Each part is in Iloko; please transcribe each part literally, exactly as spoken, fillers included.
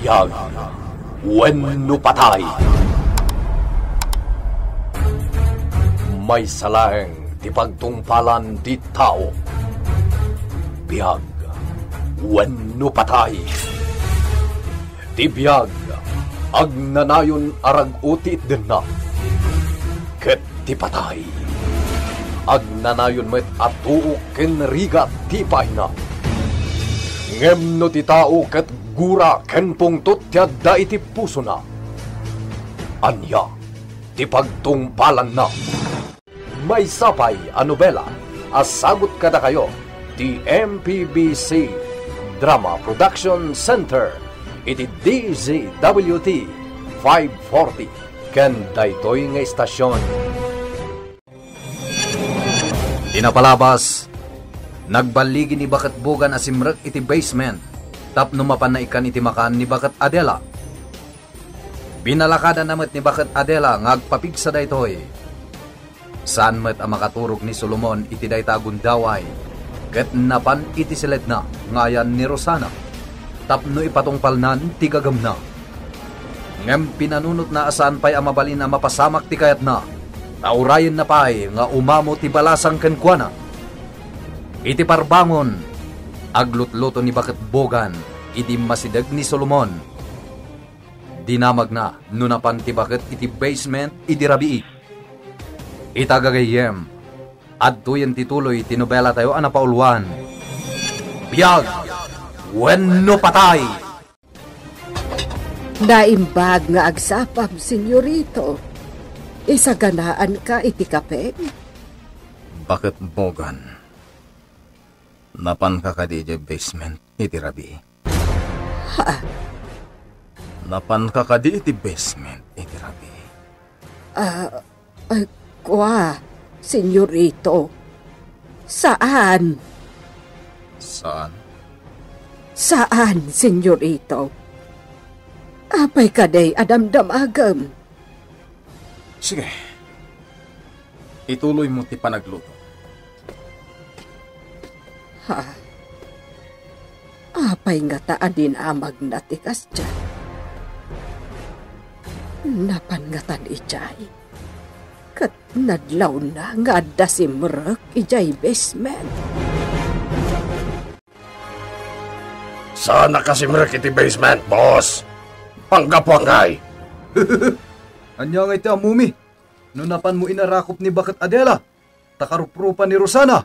Biag wenno patay. Maysa laeng ti pagtungpalan ti tao. Biag wenno patay. Ti biag, agnanayon a rag-o ti itdenna. Ket ti patay, agnanayon met a tuok ken rigat ti ipaayna. Ngem no ti tao ket gura ken pungtot ti adda iti pusona, ania ti pagtungpalanna? Maysa pay a nobela a sagut kadakayo ti M P B C Drama Production Center iti D Z W T five forty ken daytoy nga estasion. Ti napalabas, nagballigi ni Baket Bogan a simrek iti basement tapno mapanna ikkan iti makan ni Baket Adela. Binalakadanna met ni Baket Adela nga agpapigsa daytoy. Saan met a makaturog ni Solomon iti dayta a gundaway, ket napan iti siledna nga ayan ni Rosana tapno ipatungpalnan ti gagemna. Ngem pinanunotna a saan pay a mabalin a mapasamak ti kayatna, ta urayenna pay nga umamo ti balasang kenkuana. Iti parbangon, aglutluto ni Baket Bogan idi masideg ni Solomon. Dinamagna no napan ti baket iti basement idi rabii. Ita gagayyem, adtoyen ti tuloy ti nobelatayo a napauluan, Biag wenno Patay! Naimbag nga agsapam, Senyorito. Isaganaanka iti kape? Baket Bogan, napanka kadi idiay basement iti rabii? Ha? Napanka kadi iti basement iti rabii? Ah, ah, kua, Senyorito. Saan. Saan? Saan, Senyorito. Apay kadi a damdamagem? Sige. Ituloymo ti panagluto. Ha? Apay ngata a dinamagna ti kasdiay? Napan ngatan idiay? Ket nadlawna nga adda simrek idiay basement. Saan a kasimrek iti basement, boss? Panggapuan ngay? Ania ngay ti ammomi? No napanmo inarakop ni Baket Adela, ta karuprupa ni Rosana.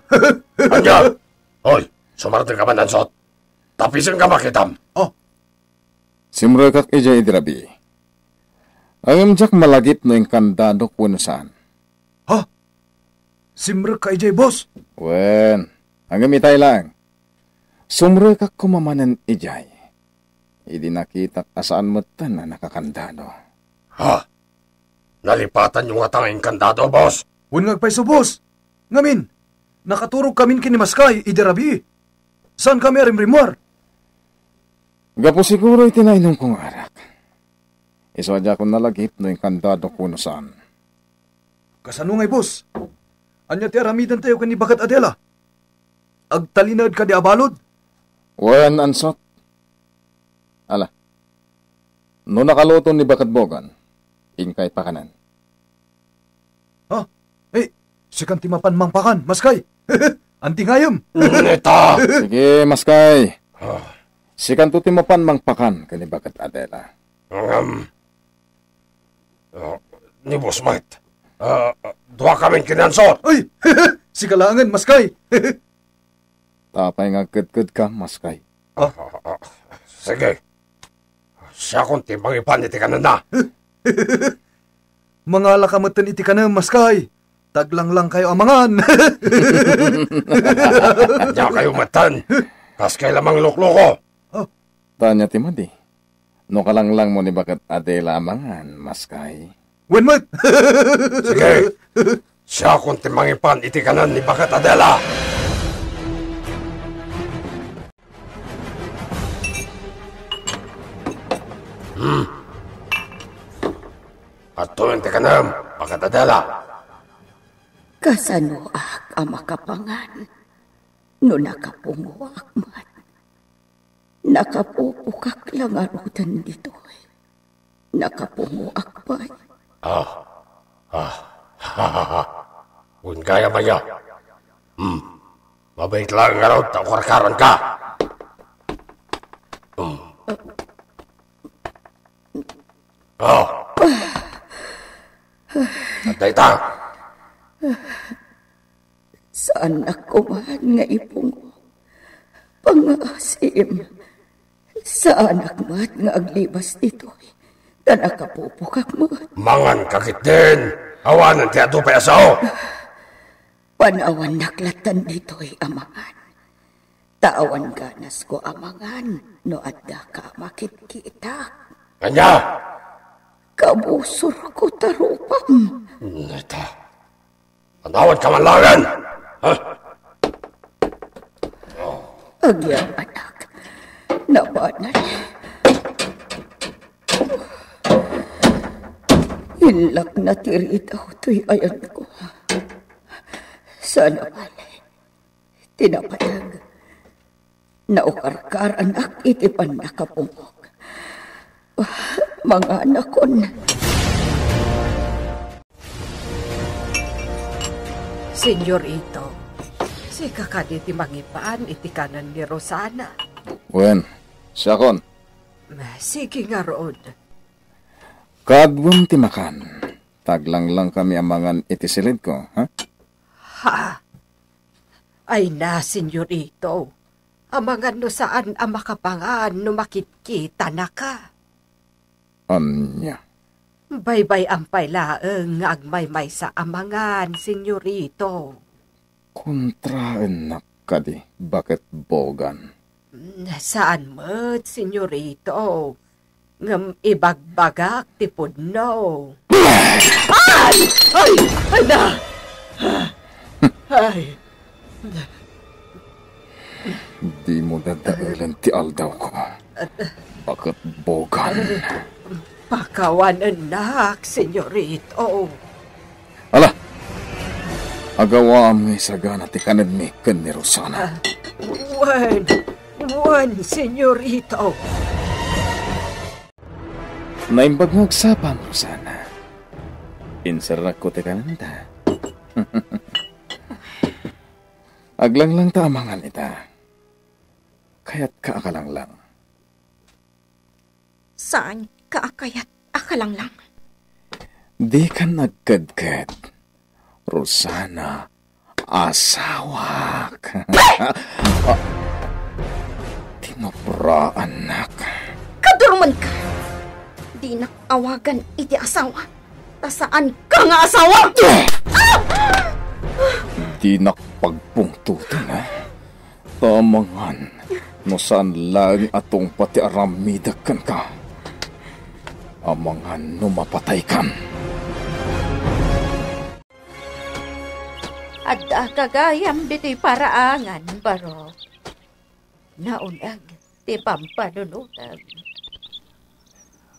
Ania? Hoy, sumartenka man, Ansot. Tapisenka makitam. Oh. Simrekak idiay idi rabii. Ngem diak malagip no inkandadok wenno saan. Ha? Simrekka idiay, boss? Wen, ngem itay laeng. Sumrekak koma manen idiay idi nakitak a saan metten a nakakandado. Ha? Nalipatanyo ngata nga inkandado, boss? Wen nga agpayso, boss. Ngamin, nakaturogkamin ken ni Maskay idi rabii. Saankami a rimrimmuar. Gapu siguro iti nainumko nga arak. Isu a diakon nalagip no inkandadok wenno saan. Kasano ngay, boss? Ania ti aramidentayo ken ni Baket Adela? Agtalinaed kadi a balud? Wen, Ansot. Ala, no nakaluto ni Baket Bogan, inkay pakanen. Ha? Eh, sikan ti mapan mangpakan, Maskay. Anti ngayem. Neta! Sige, Maskay. Ah. Sikanto ti mapan mangpakan ken ni Baket Adela. Ngem, ah, ni Boss met. Ah, duakamin ken ni Ansot. Ay! Sika laengen, Maskay. Apay nga agkedkedka, Maskay? Ah, ah, ah, sige. Siakon ti mangipan iti kanenna. Mangalaka metten iti kanem, Maskay. Taglanglangkayo a mangan. Diakayo metten. Kaskay la manglukloko. Oh. Ta ania ti madi? No kalanglangmo ni Baket Adela a mangan, Maskay. Wen met. Sige. Siakon ti mangipan iti kanen ni Baket Adela. Hmm. Adtoyen ti kanem, Baket Adela. Kasanoak a makapangan no nakapungoak met? Nakapupokak la ngaruden ditoy. Nakapungoak pay. Ah. Ah. Wen gayam aya. Hmm. Mabait laeng ngarud ta ukarkaranka. Hmm. Oh. Adda ita. Saannak koman nga ipungo. Pangngaasim. Saanak met nga aglibas ditoy. Ta nakapupokak met. Manganka ketdin. Awanen ti adu pay a sao. Panawannak lattan ditoy a mangan. Ta awan ganasko a mangan no addaka a makitkitak. Ania? Kabusorko ta rupam. Neta. Panawanka man laengen! Ha? Agyamanak. Nabanag. Inlak na ti ridaw toy ayanko. Sana bale. Ti napateg. Naukarkaranak iti pannakapungok. Manganakon. Senyorito, sika kadi ti mangipan iti kanen ni Rosana? Wen, siakon. Sige ngarud. Kaduam ti makan. Taglanglang kami a mangan iti silidko, ha? Ha? Ay na, senyorito. Amangan no saan a makapangan no makitkitanaka. Ania? Baybay-am pay laeng nga agmaymaysa a mangan, senyorito. Kontraennak kadi, Baketbogan? Saan met, senyorito. Ngem ibagbagak ti pudno. Ay! Ay! Ay na! Ay! Dimo dadaelen ti aldawko, Baketbogan. Pakawanennak, senyorito. Ala, agawaam nga isagana ti kanenmi ken ni Rosana. Ah, wen, wen, senyorito. Naimbag nga agsapa, Rosana. Inserrakko ti kanenta. Aglanglang ta a mangan ita. Kayatka a kalanglang? Saanka a kayat a kalanglang? Dikan agkedked, Rosana, asawak. Ah, tinupraannak. Kadurmenka! Dinak awagan iti asawa, ta saanka nga asawa! Dinak pagpungtoten, eh. Ta amangan no saan laeng a tungpa ti aramidek kenka. Amangan no mapataykan. Adda ka gayam ditoy paraangan, Barok. Naun-eg ti pampanunotem.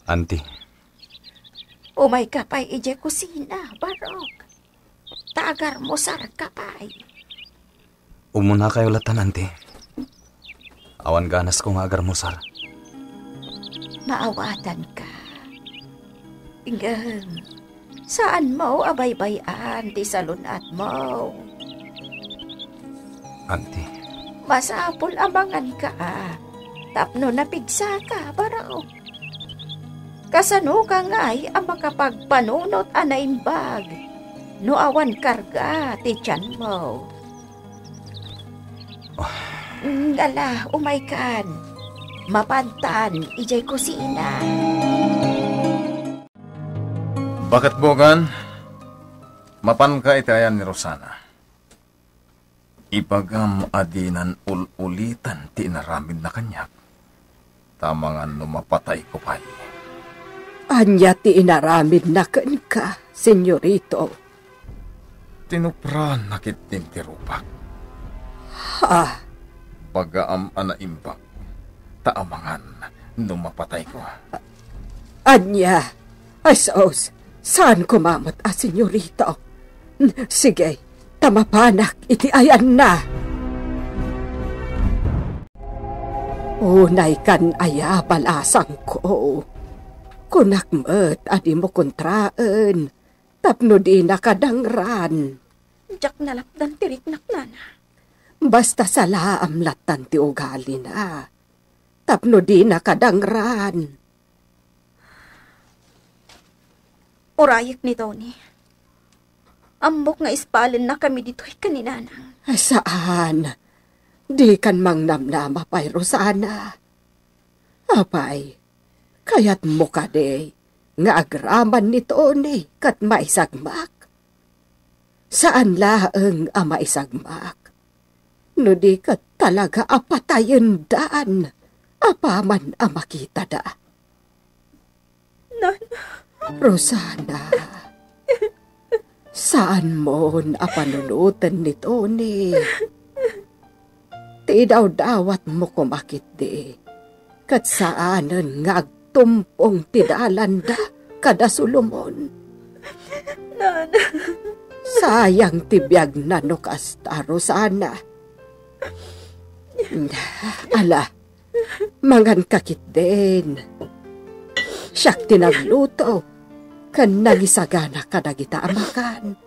Anti. Umayka pay idiay kusina, Barok. Ta agarmusarka pay. Umunakayo latan, Anti. Awan ganasko nga agarmusar. Maawatanka. Ngem, saanmo a baybay-an ti salun-atmo. Anti. Masapul a manganka, tapno napigsaka, Barok. Kasanoka ngay a makapagpanunot a naimbag no awan karga ti tianmo? Ah. Ngala, umaykan. Mapantan idiay kusina. Baketbogan, mapanka iti ayan ni Rosana. Ibagam a dinan ul-ulitan ti inaramidna kaniak, ta amangan no mapatayko pay. Ania ti inaramidna kenka, senyorito? Tinupraanna ketdin ti rupak. Ha? Bagaam a naimbag, ta amangan no mapatayko. Ania? Ay, sus, saan koma met a senyorito? Sige, ta mapanak iti ayanna. Unaykan aya balasangko? Kunak met a dimo kontraen tapno dina kadangran. Diak nalapdan ti riknak, nana. Basta salaam lattan ti ugalina tapno dina kadangran. Urayek ni Tony. Ammok nga ispalennakami ditoy ken ni Nanang. Saan. Dikan mangnamnama pay, Rosana. Apay, kayatmo kadi nga agraman ni Tony ket maisagmak? Saan laeng a maisagmak, no di ket talaga a patayendan apaman a makitada. Nana. Rosana, saanmon a panunoten ni Tony. Ti idawdawatmo koma ketdi, ket saanen nga agtumpong ti dalanda kada Solomon. Nana. Sayang ti biagna no kasta, Rosana. Ala, manganka ketdin. Siak ti nagluto ken nangisagana kadagita a makan.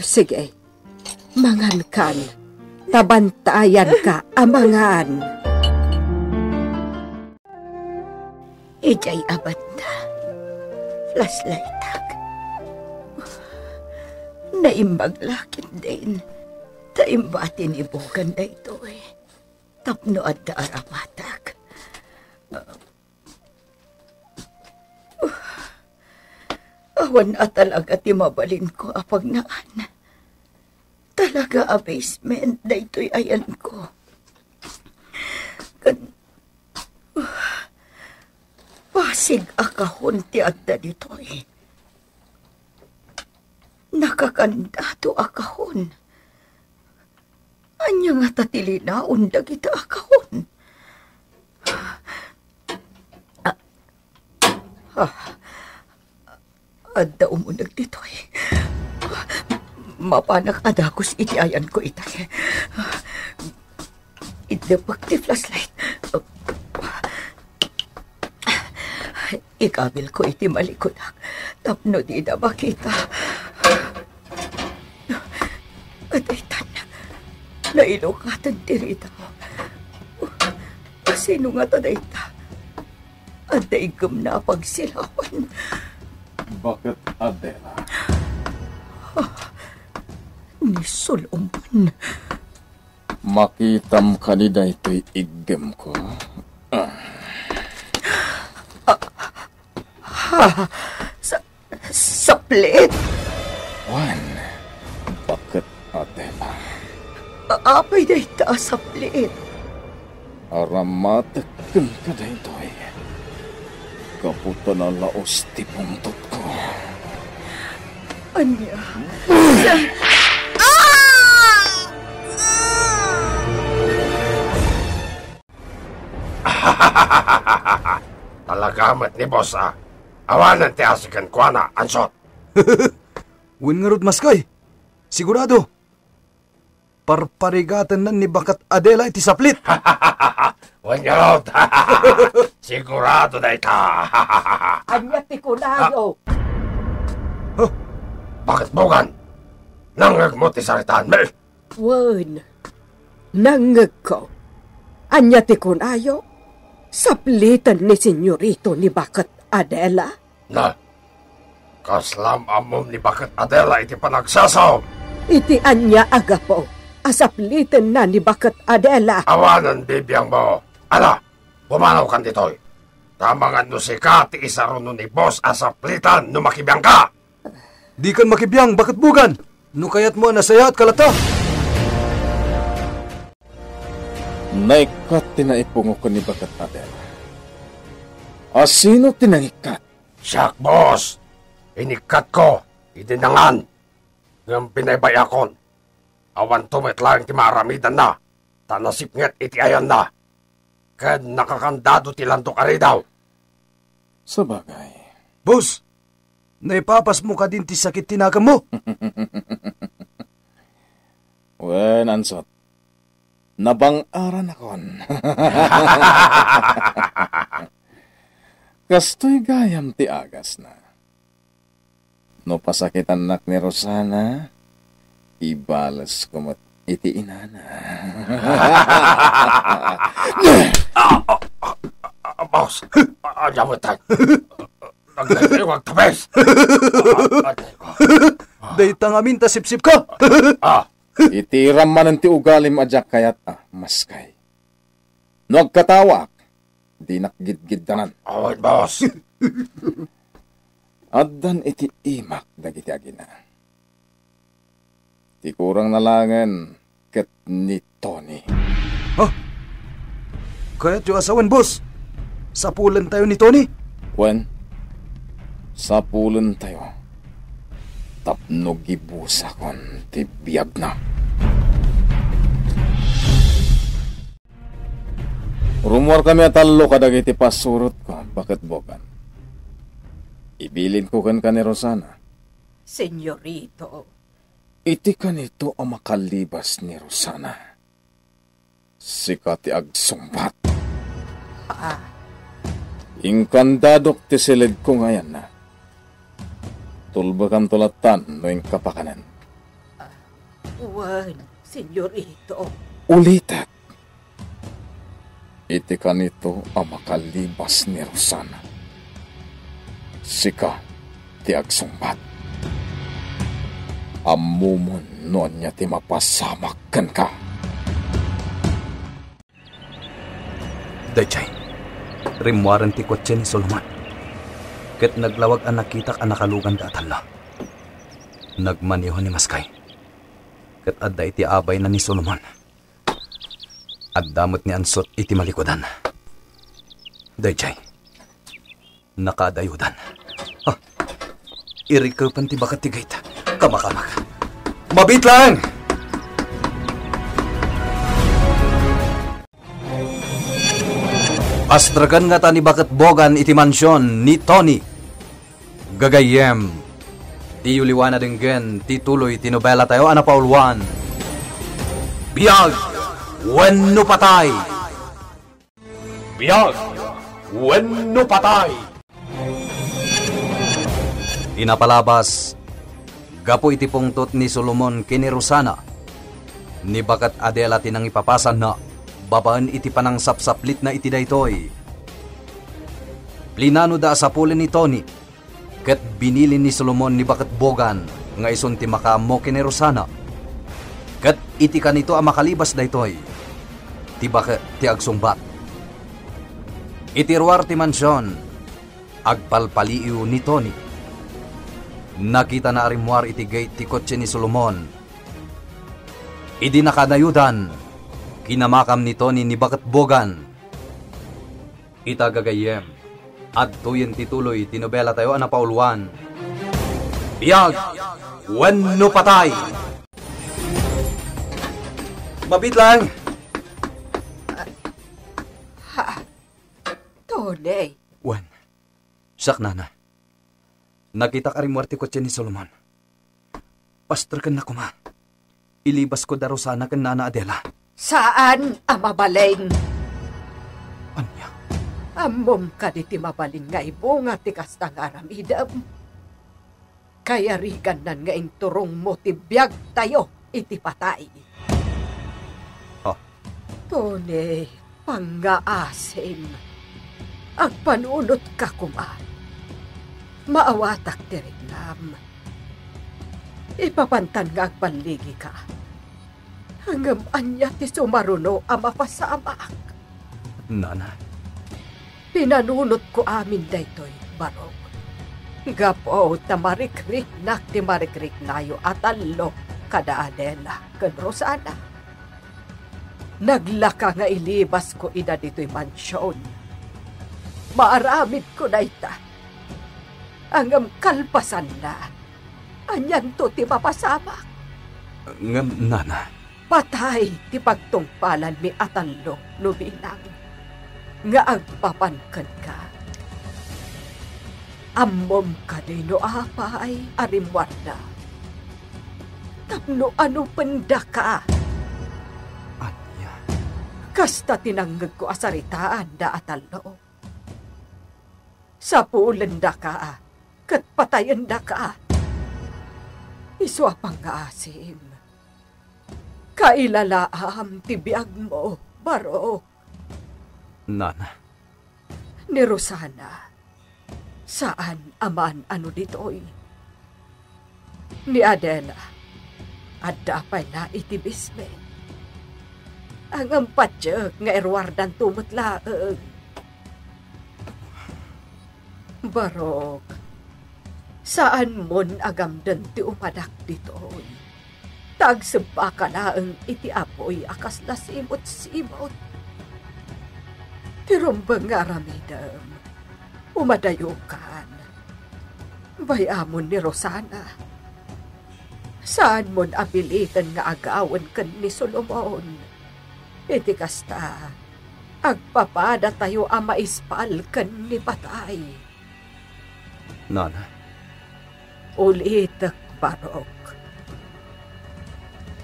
Sige, mangankan, ta bantayanka a mangan. Idiay a banda, flashlightak. Naimbag la ketdin ta imbati ni Bogan daytoy tapno adda aramatak. Awan a talaga ti mabalinko a pagnaan. Talaga a basement daytoy ayanko. Ken, pasig a kahon ti adda ditoy. Nakakandado a kahon. Ania ngata ti linaon dagita a kahon? Ah, ah, adda umuneg ditoy. Mapanak a dagus iti ayanko itay. Iddepek ti flashlight. Ikabilko iti malikudak tapno dida makita. Adaytan, nailukaten ti ridaw. Sino ngata dayta? Adda iggemna a pagsilawan. Baket Adela. Ah, ni Solomon. Makitam kadi daytoy iggemko? Ah. Ah, ha? Sa-, saplit? Wen, baket Adela. A-, apay dayta a saplit? Aramatek kenka daytoy. Gapu ta nalaos ti pungtotko. Ania? Sa-, ah! Talaga met ni boss, a. Awanen ti asi kenkuana, ansot. Wen ngarud, maskay. Sigurado. Parparigatennan ni baket Adela iti saplit. Wen ngarud. Sigurado dayta. Ania ti kunayo? Ah. Huh? Baket Bogan? Nangngegmo ti saritaanmi? Wen, nangngegko. Ania ti kunayo? Sapliten ni Senyorito ni baket Adela? Na, kaslam ammom ni baket Adela iti panagsasaom? Iti ania a gapu a saplitenna ni baket Adela? Awanen bibiangmo. Ala, pumanawkan ditoy. Ta amangan no sika ti isaruno ni boss a sapliten no makibiangka. Dikan makibiang, baket Bogan. No kayatmo a nasayaat ka latta. Naikkat ti naipungo ken ni baket Adela. A sino ti nangikkat? Siak, boss. Inikkatko idi nangan. Ngem pinaybay-akon. Awanto met laeng ti maaramidanna, ta nasipnget iti ayanna. Ken nakakandado ti landok a ridaw. Sabagay. Boss, naipapasmo kadin ti sakit ti nakemmo? Wen, ansot. Nabang-aranakon. Kastoy gayam ti agasna. No pasakitannak ni Rosana, ibalesko met iti inana. Ah, ah, ah, ah, boss, ah, ah, namatay. Nagdaydayaw agtabes. Ah, ah, atay ko. Dayta ngamin ta sipsipka. Ah. Itiram manen ti ugalim a diak kayat a maskay. No agkatawaak, dinak gidgiddanan. Awan, boss. Addan iti imak dagiti agina. Ti kurangna laengen ket ni Tony. Ha? Kayatyo a sawen, boss? Sapulentayo ni Tony? Wen, sapulentayo. Tapno gibusakon ti biagna. Rummuarkami a tallo kadagiti pasurotko, Baket Bogan. Ibilinko kenka ni Rosana. Senyorito. Iti kanito a makalibas ni Rosana, sika ti agsungbat. Ah. Inkandadok ti siledko nga ayanna. Tulbekanto lattan no inka pakanen. Ah, wen, senyorito. Ulitek. Iti kanito a makalibas ni Rosana, sika ti agsungbat. Ammomon no ania ti mapasamak kenka. Daydiay, rimmuaren ti kotse ni Solomon, ket naglawag a nakitak a nakaluganda a tallo. Nagmaneho ni Maskay, ket adda iti abayna ni Solomon. Adda met ni Ansot iti malikudan. Daydiay, nakaadayodan. Ah, irikepen ti baket ti gate. Kamakamak. Mabiit laeng! Pastreken ngata ni Baket Bogan iti mansion ni Tony. Gagayyem, diyo liwa a denggen ti tuloy ti nobelatayo a napauluan, Biag Wenno Patay. Biag Wenno Patay. Ti napalabas, gapu iti pungtot ni Solomon ken ni Rosana, ni Baket Adela ti nangipapasanna babaen iti panangsapsaplitna iti daytoy. Linanoda a sapulen ni Tony, ket binili ni Solomon ni Baket Bogan nga isun ti makaammo ken ni Rosana. Ket iti kanito a makalibas daytoy, ti baket ti agsungbat. Iti ruar ti mansion, agpalpaliiw ni Tony. Nakitana a rimmuar iti gate ti kotse ni Solomon. Idi nakaadayodan, kinamakam ni Tony ni Baket Bogan. Ita gagayyem, adtoyen ti tuloy ti nobelatayo a napauluan, Biag Wenno Patay. Mabiit laeng! Ha? Tony. Wen, siak, nana. Nakitak a rimmuar ti kotse ni Solomon. Pasterkennak koma. Ilibasko da Rosana ken Nana Adela. Saan a mabalin. Ania? Ammom kadi ti mabalin nga ibunga ti kasta nga aramidem? Kayarigannan nga inturongmo ti biagtayo iti patay. Ah. Tony, pangngaasim. Agpanunotka koma. Maawatak ti riknam. Ipapantan nga agballigika. Ngem ania ti sumaruno a mapasamak? Nana. Pinanunotko amin daytoy, barok. Gapu ta marikriknak ti marikriknayo a tallo kada Adela ken Rosana. Naglaka nga ilibasko ida ditoy mansion. Maaramidko dayta. Ngem kalpasanna, anianto ti mapasamak? Ngem, nana. Patay ti pagtungpalanmi a tallo no bilang nga agpapan kenka. Ammom kadi no apay a rimmuarda? Tapno anupendaka. Ania? Kasta ti nangngegko a saritaanda a tallo. Sapulendaka ket patayendaka. Isu a pangngaasim. Kailalaam ti biagmo, Barok. Nana. Ni Rosana, saan a maan-ano ditoy. Ni Adela, adda pay la iti bismen. Ngem patiek nga iruardanto met laeng. Barok, saanmon a gamden ti umadak ditoy. Ta agsebbaka laeng iti apuy a kasla simot-simot. Ti rumbeng nga aramidem, umadayokan. Bay-amon ni Rosana. Saanmon a piliten nga agawen ken ni Solomon. Iti kasta, agpapadatayo a maispal ken ni patay. Nana. Ulitek, Barok.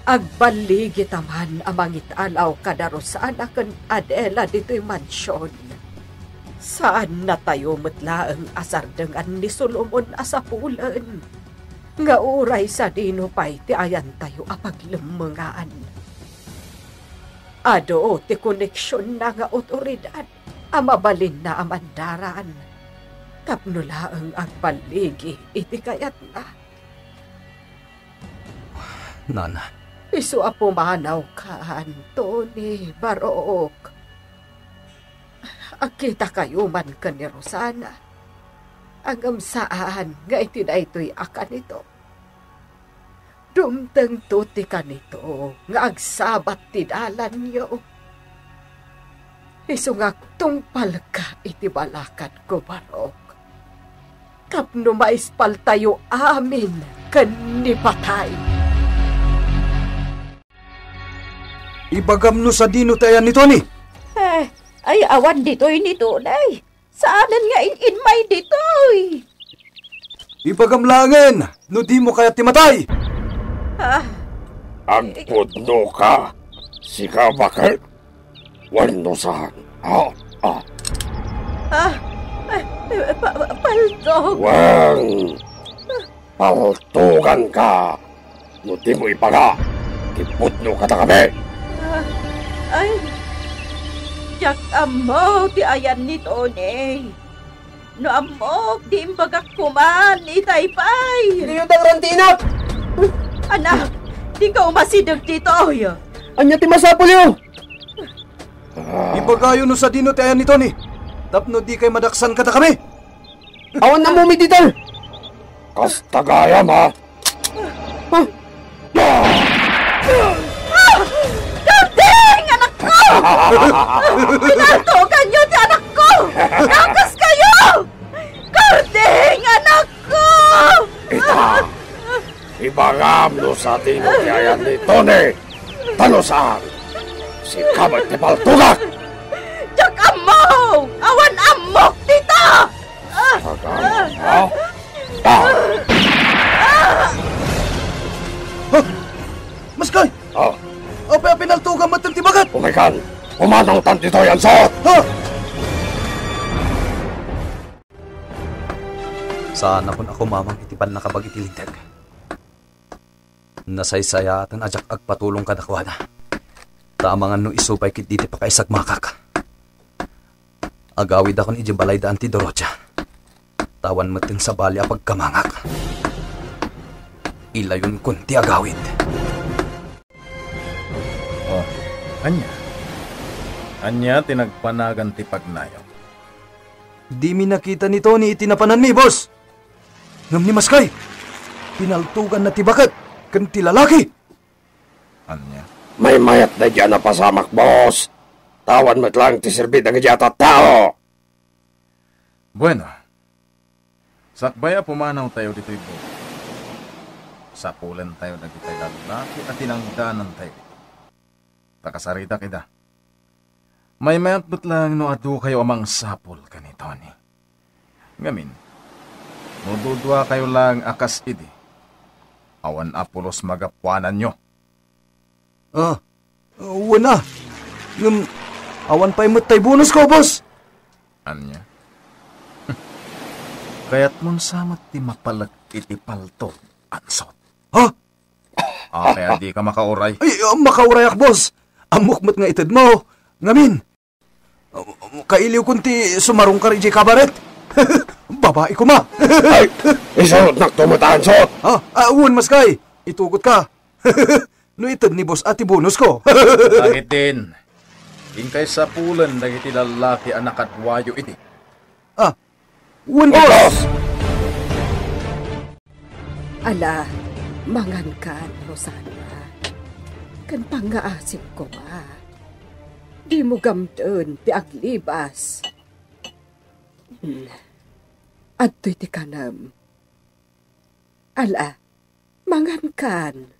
Agballigi ta man a mangitalaw kada Rosana ken Adela ditoy mansion. Saannatayo met laeng a sardengan ni Solomon a sapulen nga uray sadino pay ti ayantayo a paglemmengan. Adu ti koneksionna nga awtoridad a mabalinna a mandaran tapno laeng agballigi iti kayatna. Nana. Isu a pumanawkan, Tony, Barok. Agkitakayo man ken ni Rosana. Ngem saan nga iti daytoy a kanito. Dumtengto ti kanito nga agsabat ti dalanyo. Isu nga agtungpalka iti balakadko, Barok. Tapno maispaltayo amin ken ni patay. Ibagam no sadino ti ayan ni Tony? Eh, ay, awan ditoy ni Tony. Saanen nga in-inmay ditoy. Ibagam laengen no dimo kayat ti matay. Ah. Agpudnoka, sika baket. Wenno saan? Ah, ah. Ah, eh, eh, pa-, pa-, paltog. Wen, paltoganka. No dimo ibaga ti pudno kadakami. Ah, ay, diak ammo ti ayan ni Tony. No ammok, di imbagak koma itay pay. Diyo dagran ti inak! Anak, dika umasideg ditoy. Ania ti masapulyo? Ibagayo no sadino ti ayan ni Tony. Tapno dikay madaksan kadakami. Awan ammom ditoy. Kasta gayam, ha? Ha? Ah! Karding, anakko! Pinaltuganyo ti anakko! Nakaskayo! Karding, anakko! Ita, ibagam no sadino ti ayan ni Tony. Ta no saan, sika met ti paltogak! Diak ammo! Awan ammok dita! Agama, ha? Ah! Ha? Maskay! Ah! Apay a pinaltogam met ti baket? Umaykan! Pumanawtan ditoy, ansot! Ha? Saanakon a kumamang iti pannakabagi ti Linteg. Nasaysayaaten a diak agpatulong kadakuada. Ta amangan no isu pay ketdi ti pakaisagmakak. Agawidakon idiay balay da Auntie Dorothea. Ta awan metten sabali a pagkamangak. Ilayonkon ti agawid. Oh, ania? Ania ti nagpanagan ti pagnayon? Dimi nakita ni Tony iti napananmi, boss! Ngem ni Maskay, pinaltoganna ti baket ken ti lalaki. Ania? Maymayat daydi a napasamak, boss. Ta awan met laeng ti serbi dagiti a tattao. Bueno, sakbay a pumanawtayo ditoy bukid, sapulentayo dagiti lallaki a tinangdanantayo. Ta kasaritak ida. Maymayat met laeng no adukayo a mangsapul ken ni Tony. Ngamin, no duduakayo laeng a kas idi, awan a pulos magapuananyo. Ah, wen a. Ngem, Awan pay met tay bonus ko, boss. Ania? Kayatmon sa met ti mapalek iti palto, ansot. Ha? Apay a dika makauray? Ay, uh, makaurayak, boss. Ammok met nga itedmo. Ngamin, uh, kailiwkon ti sumarungkar idiay kabaret. Babai koma. Ay, isurotnak to met, ansot. Ha? Ah, wen, maskay. Itugot ka. No ited ni boss a ti bonus ko. Dagiti, inkay sapulen dagiti lallaki a nakaduayo idi. Ah, wen, boss. Ala, mangankan, Rosana. Ken pangngaasim koma. Dimo gamden ti aglibas. Hmm. Adtoy ti kanem. Ala, mangankan.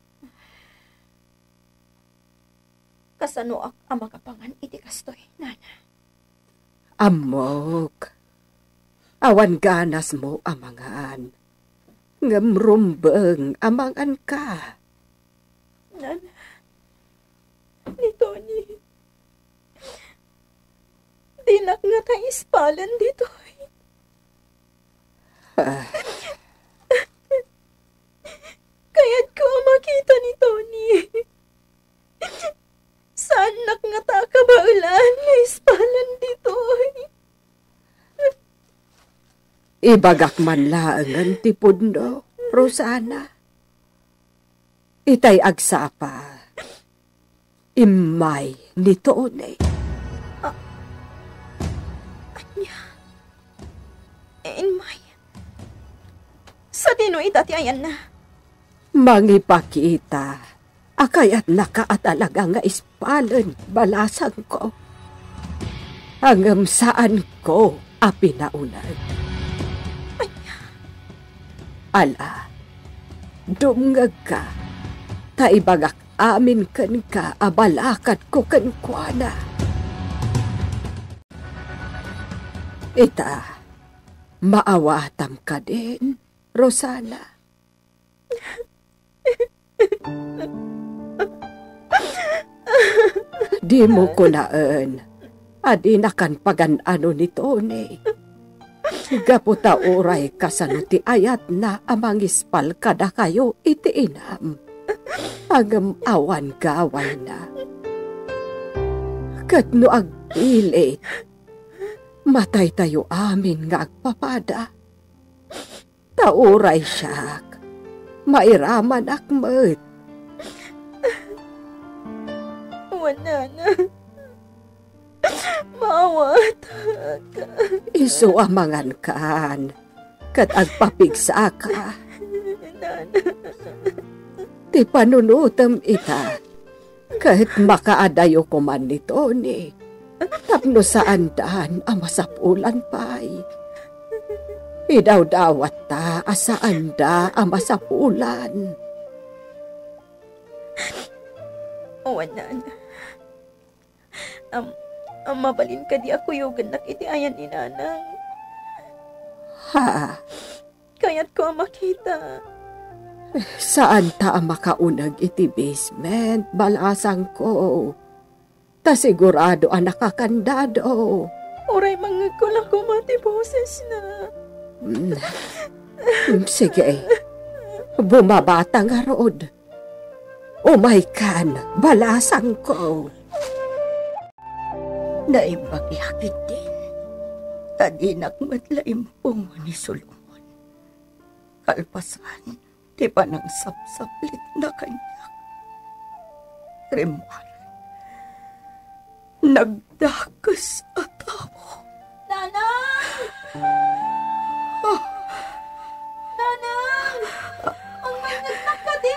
Kasanoak a makapangan iti kastoy, Nana? Ammok. Awan ganasmo a mangan. Ngem rumbeng a manganka. Nana, ni Tony, dinak ngata ispalen ditoy. Ah. Kayatko a makita ni Tony. Saannak ngata a kabaelan nga ispalen ditoy. Ibagak man laengen ti pudno, Rosana. Itay agsapa, immay ni Tony. Ah, ania? Immay? Sadino ita ti ayanna? Mangipakita a kayatnaka a talaga nga ispalen balasangko. Ngem saanko a pinauneg. Ala, dumngegka, ta ibagak amin kenka a balakadko kenkuana. Ita, maawatam kadin, Rosana? Dimo kunaen a dinakan pagan-ano ni Tony. Gapu ta uray kasano ti ayatna a mangispal kadakayo iti inam. Ngem awan gawayna. Ket no agpilit, mataytayo amin nga agpapada. Ta uray siak, mairamanak met. Wen, Nana. Maawatak. Isu a mangankan, ket agpapigsaka. Nana. Ti panunotem ita, ket makaadayo koman ni Tony tapno saandan a masapulan pay. Idawdawatta a saanda a masapulan. Wen, Nana. Am, am, mabalin kadi a kuyogennak iti ayan ni Nanang? Ha? Kayatko a makita. Saanta a makauneg iti basement, balasangko. Ta sigurado a nakakandado. Uray mangngegko la koma ti bosesna. Mm. Mm, sige. Bumabata ngarud. Umaykan, balasangko. Naimbag la ketdin, ta dinak met la impungan ni Solomon. Kalpasan ti panangsapsaplitna kaniak. Rimmuaren, nagdakes a tao. Nanang! Ah. Nanang! Umaykan kadi!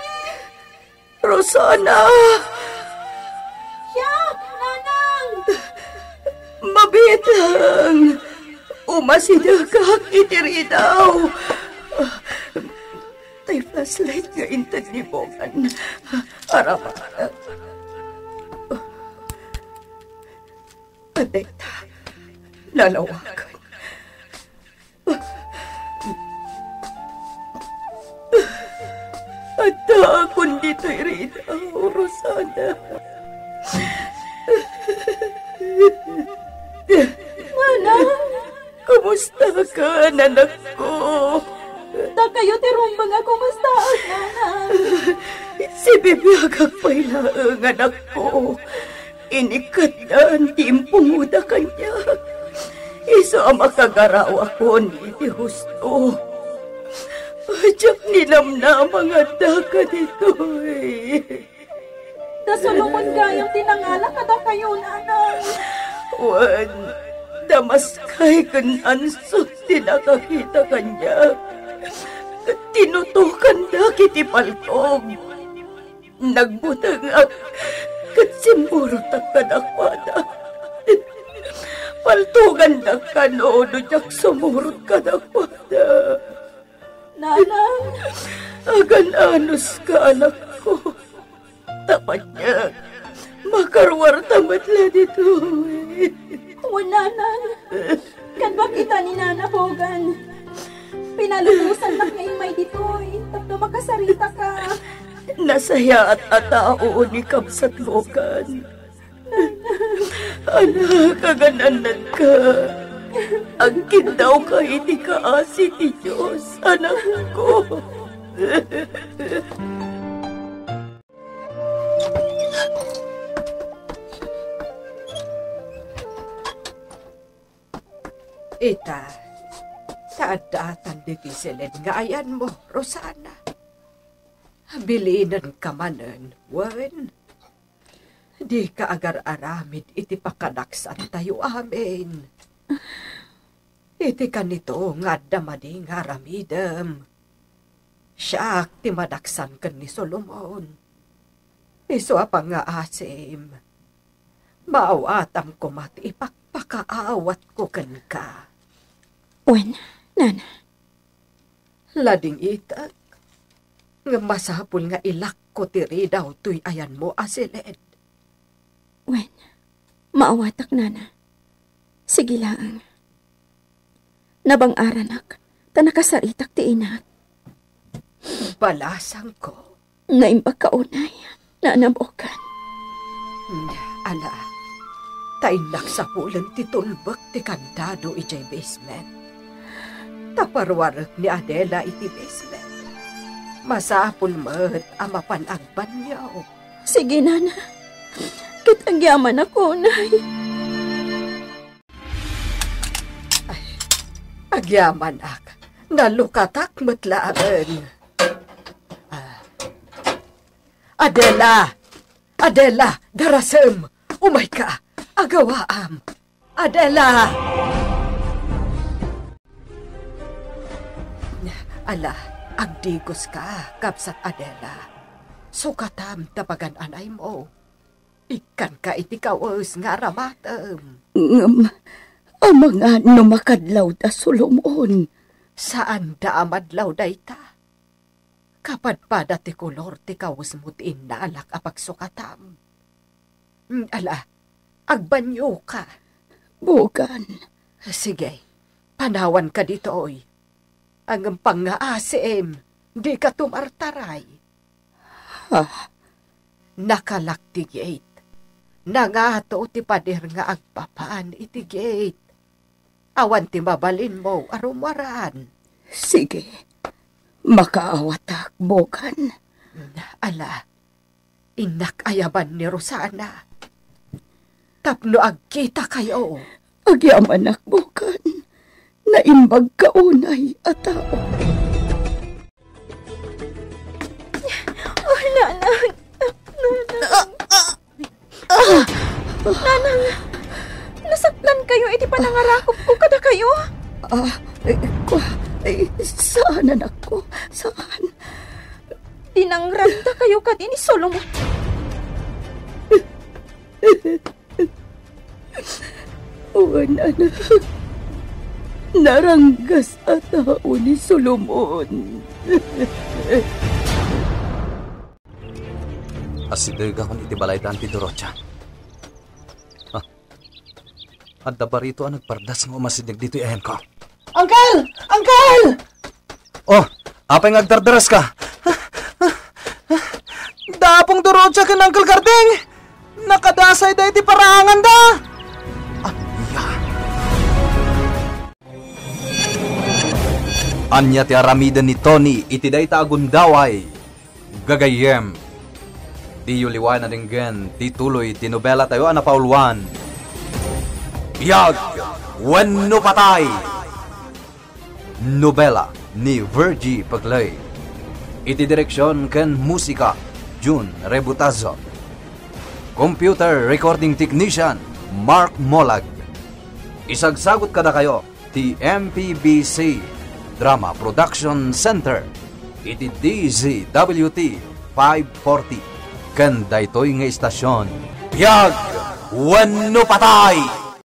Rosana! Siak, Nanang! Mabiteng! Umasidegak iti ridaw! Tay flashlight nga inted ni Bogan. Arama. Adda ita. Nalawagan. Addaakon ditoy ridaw, Rosana. Ken, anakko. Dakayo ti rumbeng a kumustaak, nanang. Sibibiagak pay laeng, anakko. Inikatdan ti impungoda kaniak. Isu a makagarawakon iti husto. Diak ninamnama nga addaka ditoy. Da Solomon gayam ti nangala kadakayo, nanang. Wen, da Maskay ken Ansot ti nakakita kaniak. Ket tinutokanda iti paltog. Nagbutengak ket simmurotak kadakuada. Paltogandak kano no diak sumurot kadakuada. Nanang! Agan-anuska, anakko. Tapatyak, makaruarta met la ditoy. Wen, nanang. Kaduak ita ni Nana Bogan. Pinalubosannak nga immay ditoy tapno makasaritaka. Nasayaat a tao ni Kabsat Bogan. Anak, agan-annadka. Agkiddawka iti kaasi ti Dios, anakko. Ita, ta adda atan ditoy silin nga ayanmo, Rosana. Bilinenka manen, wen? Dika agar-aramid iti pakadaksantayo amin. Iti kanito nga adda madi nga aramidem. Siak ti madaksan ken ni Solomon. Isu a pangngaasim, maawatam koma ti ipakpakaawatko kenka. Wen, nana. Ladingitek, ngem masapul nga ilakko ti ridaw toy ayanmo a silid. Wen, maawatak, nana. Sige laeng. Nabang-aranak, ta nakasaritak ti inak. Balasangko. Naimbag ka unay, Nana Bogan. Ala, ta innak sapulen ti tulbek ti kandado idiay basement. Ta paruarek ni Adela iti basement. Masapul met a mapan agbanyo. Sige, nana. Ket agyamanak unay. Ay, agyamanak. Nalukatak met laeng. Ah. Adela! Adela, darasem! Umayka! Agawaam! Adela! Ala, agdigoska, kabsat Adela. Sukatam ta pagan-anaymo. Ikkanka iti kawes nga aramatem. Ngem, amangan no makadlaw da Solomon? Saanda a madlaw dayta. Kapadpada ti kolor ti kawesmo ti innalak a pagsukatam. Mm, ala, agbanyoka. Bogan. Sige, panawanka ditoy. Ngem pangngaasim, dika tumartaray. Ha? Nakalak ti gate. Nangato ti pader nga agpapan iti gate. Awan ti mabalinmo a rummuaran. Sige. Makaawatak, Bogan. Ala, innak ayaban ni Rosana. Tapno agkitakayo. Agyamanak, Bogan. Naimbag ka unay a tao. Oh, nanang! Nanang! Nanang! Nasaktan kayo iti panangarakop ko kadakayo? Ah, eh, kwa, eh, saan, anakko? Saan? Dinangranta kayo kadi ni Solomon. Wen, anak. Naranggas a tao ni Solomon. Asidegakon iti balay da Auntie Dorotia. Ah, adda barito a nagpardas nga umasideg ditoy ayanko. Uncle! Uncle! Oh, apay nga agdardaras ka? Da Apong Dorotia ken Uncle Garding! Nakadasay da iti paraanganda! Ah, iya. Ania ti aramiden ni Tony iti dayta a gundaway? Gagayyem, diyo liwayan a denggen ti tuloy ti nobela tayo a napauluan, Biag wenno Patay. Nobela ni Virgie Paclay. Iti direksion ken musika, Jun Rebutazo. Computer recording technician, Mark Molag. Isagsagut kadakayo ti M P B C Drama Production Center iti D Z W T five forty. Ken daytoy nga istasion, Biag wenno Patay!